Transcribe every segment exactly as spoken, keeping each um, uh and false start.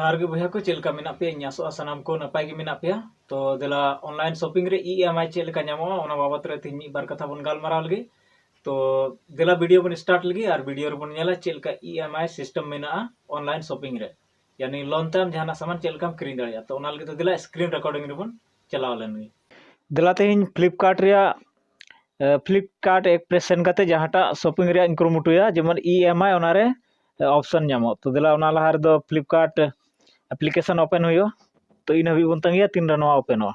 ᱡᱚᱦᱟᱨ ᱜᱮ ᱵᱚᱭᱦᱟ ᱠᱚ, ᱪᱮᱫ ᱞᱮᱠᱟ ᱢᱮᱱᱟᱜ ᱯᱮᱭᱟ? ᱤᱧ ᱟᱥᱚᱜᱼᱟ ᱥᱟᱱᱟᱢ ᱠᱚ ᱱᱟᱯᱟᱭ ᱜᱮ ᱢᱮᱱᱟᱜ ᱯᱮᱭᱟ᱾ ᱛᱚ ᱫᱮᱞᱟ, online shopping ᱨᱮ E M I ᱪᱮᱫ ᱞᱮᱠᱟ ᱧᱟᱢᱚᱜᱼᱟ, ᱚᱱᱟ ᱵᱟᱵᱚᱛ ᱨᱮ ᱛᱮᱦᱮᱧ ᱢᱤᱫ ᱵᱟᱨ ᱠᱟᱛᱷᱟ ᱵᱚᱱ ᱜᱟᱞᱢᱟᱨᱟᱣ ᱞᱮᱜᱮ᱾ ᱛᱚ ᱫᱮᱞᱟ, video ᱵᱚᱱ start ᱞᱮᱜᱮ ᱟᱨ video ᱨᱮᱵᱚᱱ ᱧᱮᱞᱟ ᱪᱮᱫ ᱞᱮᱠᱟ E M I system ᱢᱮᱱᱟᱜᱼᱟ online shopping ᱨᱮ, ᱭᱟᱱᱤ loan ᱛᱮ ᱟᱢ ᱡᱟᱦᱟᱱᱟᱜ ᱥᱟᱢᱟᱱ ᱪᱮᱫ ᱞᱮᱠᱟᱢ ᱠᱤᱨᱤᱧ ᱫᱟᱲᱮᱭᱟᱜᱼᱟ᱾ ᱛᱚ ᱚᱱᱟ ᱞᱟᱹᱜᱤᱫ ᱫᱚ ᱫᱮᱞᱟ, screen recording ᱨᱮᱵᱚᱱ ᱪᱟᱞᱟᱣ ᱞᱮᱱ ᱜᱮ᱾ ᱫᱮᱞᱟ, ᱛᱮᱦᱮᱧ Flipkart ᱨᱮᱭᱟᱜ, ᱮ, Flipkart app ᱨᱮ ᱥᱮᱱ ᱠᱟᱛᱮ ᱡᱟᱦᱟᱸᱴᱟᱜ shopping ᱨᱮᱭᱟᱜ ᱤᱧ ᱠᱩᱨᱩᱢᱩᱴᱩᱭᱟ, ᱡᱮᱢᱚᱱ E M I, ᱚᱱᱟᱨᱮ, ᱮ, option ᱧᱟᱢᱚᱜ᱾ ᱛᱚ ᱫᱮᱞᱟ, ᱚᱱᱟ ᱞᱟᱦᱟ ᱨᱮᱫᱚ Flipkart application open ᱦᱩᱭᱩᱜᱼᱟ᱾ ᱛᱚ ᱤᱱ ᱦᱟᱹᱵᱤᱡ ᱵᱚᱱ ᱛᱟᱺᱜᱤᱭᱟ ᱛᱤᱱᱨᱮ ᱱᱚᱣᱟ openᱚᱜᱼᱟ᱾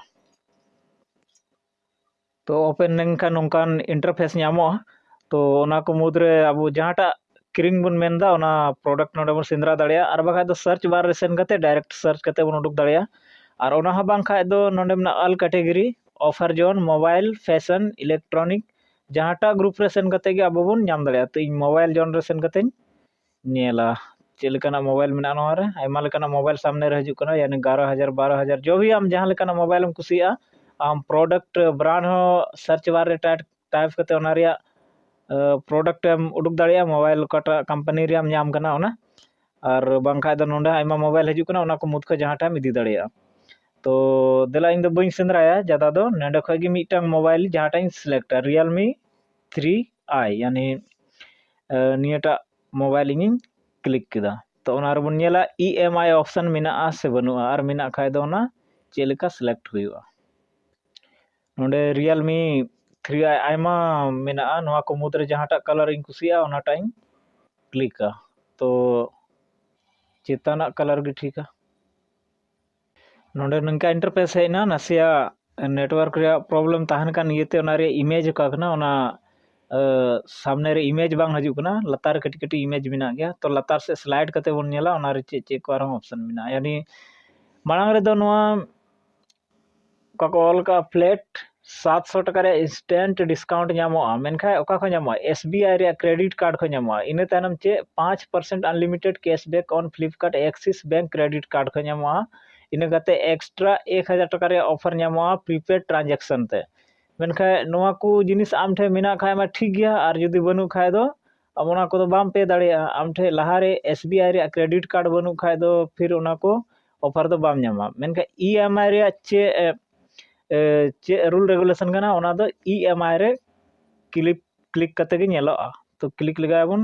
ᱛᱚ open ᱞᱮᱱᱠᱷᱟᱱ ᱱᱚᱝᱠᱟᱱ interface ᱧᱟᱢᱚᱜᱼᱟ᱾ ᱛᱚ ᱚᱱᱟ ᱠᱚ ᱢᱩᱫᱽᱨᱮ ᱟᱵᱚ ᱡᱟᱦᱟᱸᱴᱟᱜ ᱠᱤᱨᱤᱧ ᱵᱚᱱ ᱢᱮᱱᱫᱟ, ᱚᱱᱟ product ᱱᱚᱰᱮ ᱵᱚᱱ ᱥᱮᱸᱫᱽᱨᱟ ᱫᱟᱲᱮᱭᱟᱜᱼᱟ, ᱟᱨ ᱵᱟᱠᱷᱟᱡ ᱫᱚ search bar ᱨᱮ ᱥᱮᱱ ᱠᱟᱛᱮ direct search ᱠᱟᱛᱮ ᱵᱚᱱ ᱩᱰᱩᱠ ᱫᱟᱲᱮᱭᱟᱜᱼᱟ᱾ ᱟᱨ ᱚᱱᱟ ᱦᱚᱸ ᱵᱟᱝᱠᱷᱟᱡ ᱫᱚ ᱱᱚᱰᱮ ᱢᱮᱱᱟᱜᱼᱟ all category, offer zone, mobile, fashion, electronic, ᱡᱟᱦᱟᱸᱴᱟᱜ group ᱨᱮ ᱥᱮᱱ ᱠᱟᱛᱮ ᱜᱮ ᱟᱵᱚ ᱵᱚᱱ ᱧᱟᱢ ᱫᱟᱲᱮᱭᱟᱜᱼᱟ᱾ ᱛᱚ ᱤᱧ mobile zone ᱨᱮ ᱥᱮᱱ ᱠᱟᱛᱮᱧ ᱧᱮᱞᱟ ᱪᱮᱫ ᱞᱮᱠᱟᱱᱟᱜ mobile ᱢᱮᱱᱟᱜᱼᱟ ᱱᱚᱣᱟ ᱨᱮ᱾ ᱟᱭᱢᱟ ᱞᱮᱠᱟᱱᱟᱜ mobile ᱥᱟᱢᱱᱮ ᱨᱮ ᱦᱤᱡᱩᱜ ᱠᱟᱱᱟ, ᱭᱟᱱᱤ ᱜᱟᱨᱚ ᱦᱟᱡᱟᱨ, ᱵᱟᱨᱚ ᱦᱟᱡᱟᱨ, ᱡᱚ ᱵᱷᱤ ᱟᱢ ᱡᱟᱦᱟᱸ ᱞᱮᱠᱟᱱᱟᱜ mobile ᱮᱢ ᱠᱩᱥᱤᱭᱟᱜᱼᱟ, ᱟᱢ product brand ᱦᱚᱸ search bar ᱨᱮ type, type ᱠᱟᱛᱮ ᱚᱱᱟ ᱨᱮᱭᱟᱜ, ᱮ, product ᱮᱢ ᱩᱰᱩᱠ ᱫᱟᱲᱮᱭᱟᱜᱼᱟ, mobile ᱚᱠᱟᱴᱟᱜ company ᱨᱮᱭᱟᱜ ᱮᱢ ᱧᱟᱢ ᱠᱟᱱᱟ ᱚᱱᱟ᱾ ᱟᱨ ᱵᱟᱝᱠᱷᱟᱡ ᱫᱚ ᱱᱚᱰᱮ ᱟᱭᱢᱟ mobile ᱦᱤᱡᱩᱜ ᱠᱟᱱᱟ, ᱚᱱᱟ ᱠᱚ ᱢᱩᱫᱽ ᱠᱷᱚᱱ ᱡᱟᱦᱟᱸᱴᱟᱜ ᱮᱢ ᱤᱫᱤ ᱫᱟᱲᱮᱭᱟᱜᱼᱟ᱾ ᱛᱚ ᱫᱮᱞᱟ, ᱤᱧ ᱫᱚ ᱵᱟᱹᱧ ᱥᱮᱸᱫᱽᱨᱟᱭᱟ ᱡᱟᱫᱟ ᱫᱚ, ᱱᱚᱰᱮ ᱠᱷᱚᱡ ᱜᱮ ᱢᱤᱫᱴᱟᱝ mobile ᱡᱟᱦᱟᱸᱴᱟᱜ ᱤᱧ selectᱟ, Realme three i, ᱭᱟᱱᱤ, A, ᱱᱤᱭᱟᱹᱴᱟᱜ mobile ᱤᱧᱤᱧ click ᱠᱮᱫᱟ᱾ ᱛᱚ ᱚᱱᱟ ᱨᱮᱵᱚᱱ ᱧᱮᱞᱟ E M I option ᱢᱮᱱᱟᱜᱼᱟ ᱥᱮ ᱵᱟᱹᱱᱩᱜᱼᱟ, ᱟᱨ ᱢᱮᱱᱟᱜ ᱠᱷᱟᱡ ᱫᱚ ᱚᱱᱟ ᱪᱮᱫ ᱞᱮᱠᱟ select ᱦᱩᱭᱩᱜᱼᱟ᱾ ᱱᱚᱰᱮ Realme three i ᱟᱭᱢᱟ ᱢᱮᱱᱟᱜᱼᱟ, ᱱᱚᱣᱟ ᱠᱚ ᱢᱩᱫᱽᱨᱮ ᱡᱟᱦᱟᱸᱴᱟᱜ colour ᱤᱧ ᱠᱩᱥᱤᱭᱟᱜᱼᱟ ᱚᱱᱟᱴᱟᱜ ᱤᱧ clickᱟ᱾ ᱛᱚ ᱪᱮᱛᱟᱱᱟᱜ colour ᱜᱮ ᱴᱷᱤᱠᱟ᱾ ᱱᱚᱰᱮ ᱱᱚᱝᱠᱟ interface ᱦᱮᱡ ᱮᱱᱟ, ᱱᱟᱥᱮᱭᱟᱜ network ᱨᱮᱭᱟᱜ problem ᱛᱟᱦᱮᱱ ᱠᱟᱱ ᱤᱭᱟᱹᱛᱮ ᱚᱱᱟ ᱨᱮᱭᱟᱜ image ᱚᱠᱟ ᱠᱟᱱᱟ, ᱚᱱᱟ, ᱮ, ᱥᱟᱢᱱᱮ ᱨᱮ image ᱵᱟᱝ ᱦᱤᱡᱩᱜ ᱠᱟᱱᱟ, ᱞᱟᱛᱟᱨ ᱨᱮ ᱠᱟᱹᱴᱤᱡ ᱠᱟᱹᱴᱤᱡ image ᱢᱮᱱᱟᱜ ᱜᱮᱭᱟ᱾ ᱛᱚ ᱞᱟᱛᱟᱨ ᱥᱮᱫ slide ᱠᱟᱛᱮ ᱵᱚᱱ ᱧᱮᱞᱟ ᱚᱱᱟ ᱨᱮ ᱪᱮᱫ ᱪᱮᱫ ᱠᱚ ᱟᱨᱦᱚᱸ option ᱢᱮᱱᱟᱜᱼᱟ᱾ ᱭᱟᱱᱤ ᱢᱟᱲᱟᱝ ᱨᱮᱫᱚ ᱱᱚᱣᱟ ᱚᱠᱟ ᱠᱚ ᱚᱞ ᱠᱟᱜᱼᱟ, flat ᱥᱟᱛᱥᱚ ᱴᱟᱠᱟ ᱨᱮᱭᱟᱜ instant discount ᱧᱟᱢᱚᱜᱼᱟ, ᱢᱮᱱᱠᱷᱟᱱ ᱚᱠᱟ ᱠᱷᱚᱱ ᱧᱟᱢᱚᱜᱼᱟ? S B I ᱨᱮᱭᱟᱜ credit card ᱠᱷᱚᱱ ᱧᱟᱢᱚᱜᱼᱟ᱾ ᱤᱱᱟᱹ ᱛᱟᱭᱱᱚᱢ ᱪᱮᱫ, five percent unlimited cashback on Flipkart Axis Bank credit card ᱠᱷᱚᱱ ᱧᱟᱢᱚᱜᱼᱟ᱾ ᱤᱱᱟᱹ ᱠᱟᱛᱮ extra ᱮᱠ ᱦᱟᱡᱟᱨ ᱴᱟᱠᱟ ᱨᱮᱭᱟᱜ offer ᱧᱟᱢᱚᱜᱼᱟ prepaid transaction ᱛᱮ᱾ ᱢᱮᱱᱠᱷᱟᱱ ᱱᱚᱣᱟ ᱠᱚ ᱡᱤᱱᱤᱥ ᱟᱢ ᱴᱷᱮᱱ ᱢᱮᱱᱟᱜ ᱠᱷᱟᱡ ᱢᱟ ᱴᱷᱤᱠ ᱜᱮᱭᱟ, ᱟᱨ ᱡᱩᱫᱤ ᱵᱟᱹᱱᱩᱜ ᱠᱷᱟᱡ ᱫᱚ ᱟᱢ ᱚᱱᱟ ᱠᱚᱫᱚ ᱵᱟᱢ ᱯᱮ ᱫᱟᱲᱮᱭᱟᱜᱼᱟ᱾ ᱟᱢ ᱴᱷᱮᱱ ᱞᱟᱦᱟᱨᱮ ᱮᱥ ᱵᱤ ᱟᱭ ᱨᱮᱭᱟᱜ ᱠᱨᱮᱰᱤᱴ ᱠᱟᱨᱰ ᱵᱟᱹᱱᱩᱜ ᱠᱷᱟᱡ ᱫᱚ ᱯᱷᱤᱨ ᱚᱱᱟ ᱠᱚ ᱚᱯᱷᱟᱨ ᱫᱚ ᱵᱟᱢ ᱧᱟᱢᱟ᱾ ᱢᱮᱱᱠᱷᱟᱱ ᱤ ᱮᱢ ᱟᱭ ᱨᱮᱭᱟᱜ ᱪᱮᱫ ᱮ, ᱮ, ᱪᱮᱫ ᱨᱩᱞ ᱨᱮᱜᱩᱞᱮᱥᱚᱱ ᱠᱟᱱᱟ, ᱚᱱᱟ ᱫᱚ ᱤ ᱮᱢ ᱟᱭ ᱨᱮ ᱠᱞᱤᱠ ᱠᱞᱤᱠ ᱠᱟᱛᱮ ᱜᱮ ᱧᱮᱞᱚᱜᱼᱟ᱾ ᱛᱚ ᱠᱞᱤᱠ ᱞᱮᱜᱟᱭ ᱵᱚᱱ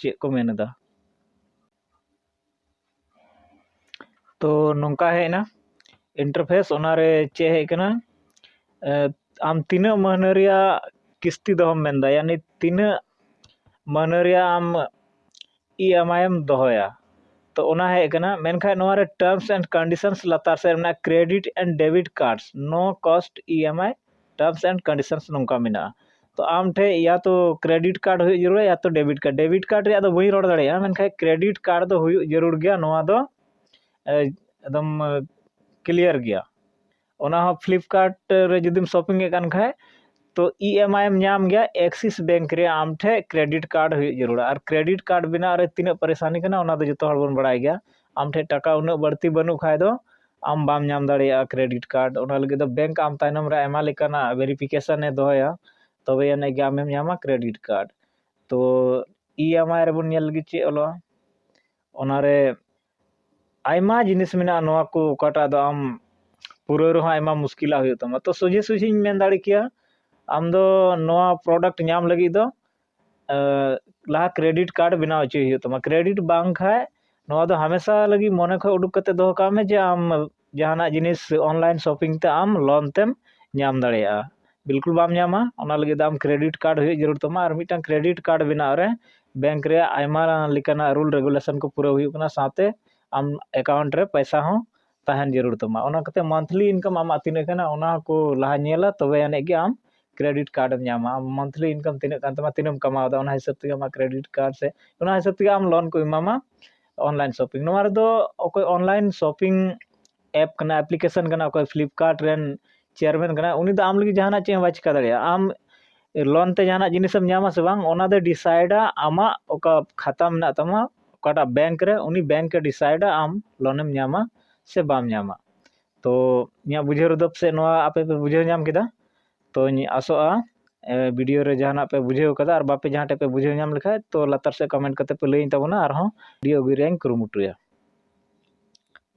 ᱪᱮᱫ ᱠᱚ ᱢᱮᱱ ᱮᱫᱟ᱾ ᱛᱚ ᱱᱚᱝᱠᱟ ᱦᱮᱡ ᱮᱱᱟ ᱤᱱᱴᱟᱨᱯᱷᱮᱥ᱾ ᱚᱱᱟᱨᱮ ᱪᱮᱫ ᱦᱮᱡ ᱠᱟᱱᱟ, ᱮ, ᱟᱢ ᱛᱤᱱᱟᱹᱜ ᱢᱟᱹᱦᱱᱟᱹ ᱨᱮᱭᱟᱜ ᱠᱤᱥᱛᱤ ᱫᱚᱦᱚᱢ ᱢᱮᱱᱫᱟ, ᱭᱟᱱᱤ ᱛᱤᱱᱟᱹᱜ ᱢᱟᱹᱦᱱᱟᱹ ᱨᱮᱭᱟᱜ ᱟᱢ ᱤ ᱮᱢ ᱟᱭ ᱮᱢ ᱫᱚᱦᱚᱭᱟ᱾ ᱛᱚ ᱚᱱᱟ ᱦᱮᱡ ᱠᱟᱱᱟ᱾ ᱢᱮᱱᱠᱷᱟᱱ ᱱᱚᱣᱟ ᱨᱮ terms and conditions ᱞᱟᱛᱟᱨ ᱥᱮᱫ ᱢᱮᱱᱟᱜᱼᱟ, credit and debit cards, no cost E M I terms and conditions ᱱᱚᱝᱠᱟ ᱢᱮᱱᱟᱜᱼᱟ᱾ ᱛᱚ ᱟᱢ ᱴᱷᱮᱱ ᱭᱟ ᱛᱚ ᱠᱨᱮᱰᱤᱴ ᱠᱟᱨᱰ ᱦᱩᱭᱩᱜ ᱡᱟᱹᱨᱩᱲᱟ, ᱭᱟ ᱛᱚ ᱰᱮᱵᱤᱴ ᱠᱟᱨᱰ᱾ ᱰᱮᱵᱤᱴ ᱠᱟᱨᱰ ᱨᱮᱭᱟᱜ ᱫᱚ ᱵᱟᱹᱧ ᱨᱚᱲ ᱫᱟᱲᱮᱭᱟᱜᱼᱟ, ᱢᱮᱱᱠᱷᱟᱱ ᱠᱨᱮᱰᱤᱴ ᱠᱟᱨᱰ ᱫᱚ ᱦᱩᱭᱩᱜ ᱡᱟᱹᱨᱩᱲ ᱜᱮᱭᱟ᱾ ᱱᱚᱣᱟ ᱫᱚ ᱮᱠᱫᱚᱢ ᱠᱞᱤᱭᱟᱨ ᱜᱮᱭᱟ᱾ ᱚᱱᱟ ᱦᱚᱸ ᱯᱷᱞᱤᱯᱠᱟᱨᱴ ᱨᱮ ᱡᱩᱫᱤᱢ ᱥᱚᱯᱤᱝ ᱮᱫ ᱠᱟᱱ ᱠᱷᱟᱡ, ᱛᱚ ᱤ ᱮᱢ ᱟᱭ ᱮᱢ ᱧᱟᱢ ᱜᱮᱭᱟ᱾ ᱮᱠᱥᱤᱥ ᱵᱮᱝᱠ ᱨᱮ ᱟᱢ ᱴᱷᱮᱱ ᱠᱨᱮᱰᱤᱴ ᱠᱟᱨᱰ ᱦᱩᱭᱩᱜ ᱡᱟᱹᱨᱩᱲᱟ᱾ ᱟᱨ ᱠᱨᱮᱰᱤᱴ ᱠᱟᱨᱰ ᱵᱮᱱᱟᱣ ᱨᱮ ᱛᱤᱱᱟᱹᱜ ᱯᱟᱨᱤᱥᱟᱱᱤ ᱠᱟᱱᱟ, ᱚᱱᱟ ᱫᱚ ᱡᱚᱛᱚ ᱦᱚᱲ ᱵᱚᱱ ᱵᱟᱲᱟᱭ ᱜᱮᱭᱟ᱾ ᱟᱢ ᱴᱷᱮᱱ ᱴᱟᱠᱟ ᱩᱱᱟᱹᱜ ᱵᱟᱹᱲᱛᱤ ᱵᱟᱹᱱᱩᱜ ᱠᱷᱟᱡ ᱫᱚ ᱟᱢ ᱵᱟᱢ ᱧᱟᱢ ᱫᱟᱲᱮᱭᱟᱜᱼᱟ ᱠᱨᱮᱰᱤᱴ ᱠᱟᱨᱰ᱾ ᱚᱱᱟ ᱞᱟᱹᱜᱤᱫ ᱫᱚ ᱵᱮᱝᱠ ᱟᱢ ᱛᱟᱭᱱᱚᱢ ᱨᱮ ᱟᱭᱢᱟ ᱞᱮᱠᱟᱱᱟᱜ ᱵᱷᱮᱨᱤᱯᱷᱤᱠᱮᱥᱚᱱ ᱮ ᱫᱚᱦᱚᱭᱟ, ᱛᱚᱵᱮ ᱟᱹᱱᱤᱡ ᱜᱮ ᱟᱢᱮᱢ ᱧᱟᱢᱟ ᱠᱨᱮᱰᱤᱴ ᱠᱟᱨᱰ᱾ ᱛᱚ ᱤ ᱮᱢ ᱟᱭ ᱨᱮᱵᱚᱱ ᱧᱮᱞ ᱞᱮᱜᱮ ᱪᱮᱫ ᱚᱞᱚᱜᱼᱟ᱾ ᱚᱱᱟᱨᱮ ᱟᱭᱢᱟ ᱡᱤᱱᱤᱥ ᱢᱮᱱᱟᱜᱼᱟ, ᱱᱚᱣᱟ ᱠᱚ ᱚᱠᱟᱴᱟᱜ ᱫᱚ ᱟᱢ ᱯᱩᱨᱟᱹᱣ ᱨᱮᱦᱚᱸ ᱟᱭᱢᱟ ᱢᱩᱥᱠᱤᱞᱟᱜ ᱦᱩᱭᱩᱜ ᱛᱟᱢᱟ᱾ ᱛᱚ ᱥᱚᱡᱷᱮ ᱥᱚᱡᱷᱮᱧ ᱢᱮᱱ ᱫᱟᱲᱮ ᱠᱮᱭᱟ, ᱟᱢ ᱫᱚ ᱱᱚᱣᱟ ᱯᱨᱚᱰᱟᱠᱴ ᱧᱟᱢ ᱞᱟᱹᱜᱤᱫ ᱫᱚ, ᱮ, ᱞᱟᱦᱟ ᱠᱨᱮᱰᱤᱴ ᱠᱟᱨᱰ ᱵᱮᱱᱟᱣ ᱦᱚᱪᱚᱭ ᱦᱩᱭᱩᱜ ᱛᱟᱢᱟ᱾ ᱠᱨᱮᱰᱤᱴ ᱵᱟᱝ ᱠᱷᱟᱡ ᱱᱚᱣᱟ ᱫᱚ ᱦᱟᱢᱮᱥᱟ ᱞᱟᱹᱜᱤᱫ ᱢᱚᱱᱮ ᱠᱷᱚᱡ ᱩᱰᱩᱠ ᱠᱟᱛᱮ ᱫᱚᱦᱚ ᱠᱟᱜ ᱢᱮ ᱡᱮ ᱟᱢ ᱡᱟᱦᱟᱱᱟᱜ ᱡᱤᱱᱤᱥ ᱚᱱᱞᱟᱭᱤᱱ ᱥᱚᱯᱤᱝ ᱛᱮ ᱟᱢ ᱞᱳᱱ ᱛᱮᱢ ᱧᱟᱢ ᱫᱟᱲᱮᱭᱟᱜᱼᱟ᱾ ᱵᱤᱞᱠᱩᱞ ᱵᱟᱢ ᱧᱟᱢᱟ᱾ ᱚᱱᱟ ᱞᱟᱹᱜᱤᱫ ᱫᱚ ᱟᱢ ᱠᱨᱮᱰᱤᱴ ᱠᱟᱨᱰ ᱦᱩᱭᱩᱜ ᱡᱟᱹᱨᱩᱲ ᱛᱟᱢᱟ᱾ ᱟᱨ ᱢᱤᱫᱴᱟᱝ ᱠᱨᱮᱰᱤᱴ ᱠᱟᱨᱰ ᱵᱮᱱᱟᱣ ᱨᱮ ᱵᱮᱝᱠ ᱨᱮᱭᱟᱜ ᱟᱭᱢᱟ ᱞᱮᱠᱟᱱᱟᱜ ᱨᱩᱞ ᱨᱮᱜᱩᱞᱮᱥᱚᱱ ᱠᱚ ᱯᱩᱨᱟᱹᱣ ᱦᱩᱭᱩᱜ ᱠᱟᱱᱟ, ᱥᱟᱶᱛᱮ ᱟᱢ ᱮᱠᱟᱣᱩᱱᱴ ᱨᱮ ᱯᱚᱭᱥᱟ ᱦᱚᱸ ᱛᱟᱦᱮᱱ ᱡᱟᱹᱨᱩᱲ ᱛᱟᱢᱟ᱾ ᱚᱱᱟ ᱠᱟᱛᱮ ᱢᱟᱱᱛᱷᱞᱤ ᱤᱱᱠᱟᱢ ᱟᱢᱟᱜ ᱛᱤᱱᱟᱹᱜ ᱠᱟᱱᱟ, ᱚᱱᱟ ᱠᱚ ᱞᱟᱦᱟ ᱧᱮᱞᱟ, ᱛᱚᱵᱮ ᱟᱹᱱᱤᱡ ᱜᱮ ᱟᱢ ᱠᱨᱮᱰᱤᱴ ᱠᱟᱨᱰ ᱮᱢ ᱧᱟᱢᱟ᱾ ᱟᱢ ᱢᱟᱱᱛᱷᱞᱤ ᱤᱱᱠᱟᱢ ᱛᱤᱱᱟᱹᱜ ᱠᱟᱱ ᱛᱟᱢᱟ, ᱛᱤᱱᱟᱹᱜ ᱮᱢ ᱠᱟᱢᱟᱣ ᱮᱫᱟ, ᱚᱱᱟ ᱦᱤᱥᱟᱹᱵ ᱛᱮᱜᱮ ᱟᱢᱟᱜ ᱠᱨᱮᱰᱤᱴ ᱠᱟᱨᱰ ᱥᱮ ᱚᱱᱟ ᱦᱤᱥᱟᱹᱵ ᱛᱮᱜᱮ ᱟᱢ ᱞᱳᱱ ᱠᱚ ᱮᱢᱟᱢᱟ᱾ ᱚᱱᱞᱟᱭᱤᱱ ᱥᱚᱯᱤᱝ, ᱱᱚᱣᱟ ᱨᱮᱫᱚ ᱚᱠᱚᱭ ᱚᱱᱞᱟᱭᱤᱱ ᱥᱚᱯᱤᱝ ᱮᱯ ᱠᱟᱱᱟ, ᱮᱯᱞᱤᱠᱮᱥᱚᱱ ᱠᱟᱱᱟ, ᱚᱠᱚᱭ ᱯᱷᱞᱤᱯᱠᱟᱨᱴ ᱨᱮᱱ ᱪᱮᱭᱟᱨᱢᱮᱱ ᱠᱟᱱᱟ, ᱩᱱᱤ ᱫᱚ ᱟᱢ ᱞᱟᱹᱜᱤᱫ ᱡᱟᱦᱟᱱᱟᱜ ᱪᱮᱫ ᱦᱚᱸ ᱵᱟᱭ ᱪᱤᱠᱟ ᱫᱟᱲᱮᱭᱟᱜᱼᱟ᱾ ᱟᱢ ᱞᱳᱱ ᱛᱮ ᱡᱟᱦᱟᱱᱟᱜ ᱡᱤᱱᱤᱥᱮᱢ ᱧᱟᱢᱟ ᱥᱮ ᱵᱟᱝ, ᱚᱱᱟ ᱫᱚᱭ ᱰᱤᱥᱟᱭᱤᱰᱟ ᱟᱢᱟᱜ ᱚᱠᱟ ᱠᱷᱟᱛᱟ ᱢᱮᱱᱟᱜ ᱛᱟᱢᱟ, ᱚᱠᱟᱴᱟᱜ ᱵᱮᱝᱠ ᱨᱮ, ᱩᱱᱤ ᱵᱮᱝᱠ ᱮ ᱰᱤᱥᱟᱭᱤᱰᱟ ᱟᱢ ᱞᱳᱱᱮᱢ ᱧᱟᱢᱟ ᱥᱮ ᱵᱟᱢ ᱧᱟᱢᱟ᱾ ᱛᱚ ᱤᱧᱟᱹᱜ ᱵᱩᱡᱷᱟᱹᱣ ᱨᱮᱫᱚ ᱯᱟᱥᱮᱡ ᱱᱚᱣᱟ ᱟᱯᱮ ᱯᱮ ᱵᱩᱡᱷᱟᱹᱣ ᱧᱟᱢ ᱠᱮᱫᱟ᱾ ᱛᱚᱧ ᱟᱥᱚᱜᱼᱟ ᱵᱷᱤᱰᱤᱭᱳ ᱨᱮ ᱡᱟᱦᱟᱱᱟᱜ ᱯᱮ ᱵᱩᱡᱷᱟᱹᱣ ᱠᱟᱫᱟ ᱟᱨ ᱵᱟᱯᱮ ᱡᱟᱦᱟᱸ ᱴᱷᱮᱡ ᱯᱮ ᱵᱩᱡᱷᱟᱹᱣ ᱧᱟᱢ ᱞᱮᱠᱷᱟᱡ, ᱛᱚ ᱞᱟᱛᱟᱨ ᱥᱮᱫ ᱠᱚᱢᱮᱱᱴ ᱠᱟᱛᱮ ᱯᱮ ᱞᱟᱹᱭᱟᱹᱧ ᱛᱟᱵᱚᱱᱟ, ᱟᱨᱦᱚᱸ ᱵᱷᱤᱰᱤᱭᱳ ᱟᱹᱜᱩᱭ ᱨᱮᱭᱟᱜ ᱤᱧ ᱠᱩᱨᱩᱢᱩᱴᱩᱭᱟ᱾